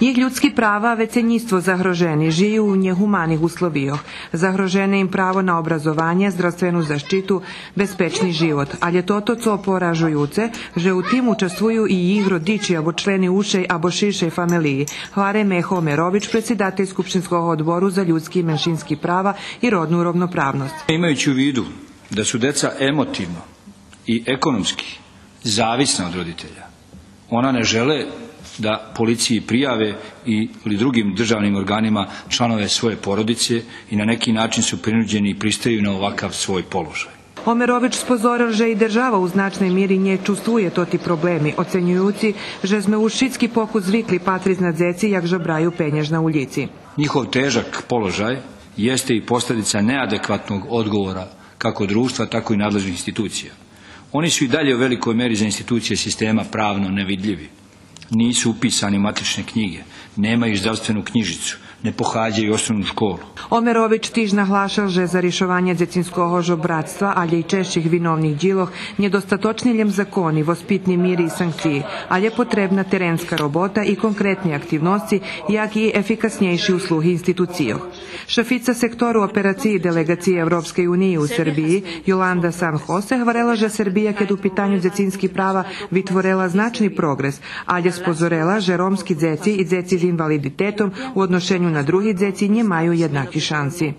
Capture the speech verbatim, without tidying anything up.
Їх людски права веценїство загрожени, жию у нєгуманих условийох. Загрожене им право на образованє, здравствену защиту, безпечни живот. Алє тото цо поражуюце, же у тим участвую и їх родичи або члени ушей або ширшей фамелиї, гваре Мехо Омерович, предсидатель Скупштинского одбору за людски и меншински права и родну ровноправносц. Имајући у виду да су деца емотивно и економски зависна од родитеља, она не желе да полицији пријаве или другим државним органима чланове своје породице и на неки начин су принуђени и пристају на овакав свој положај. Омерович спозорел же и держава у значней мири нє чувствує тоти проблеми, оценююци же зме уж шицки покус звикли патриц на дзеци як жобраю пенєж на улїци. Њихов тежак положај јесте и последица неадекватног одговора како друштва, тако и надлежних институција. Они су и даље у великој мери за институције система правно невидљиви. Нису уписани у матичне књиге, немају здравствену књижицу, не похађају основну школу. Омерович тиж наглашел же за ришованє дзецинского жобрацтва, алє и чежших виновних дїлох, нєдостаточни лєм закони, воспитни мири и санкциї, алє потребна теренска робота и конкретни активносци, як и ефикаснєйши услуги институцийох. Шефица сектору операциї делеґациї Европскей униї у Сербиї, Йоланда Сан Хосе, гварела же Сербия, кед у питаню дзецински права, витворела значни прогрес, алє спозорела же ромски дзеци и дзеци з инвалидитетом у одношеню на други дзеци нємаю єднаки шанси.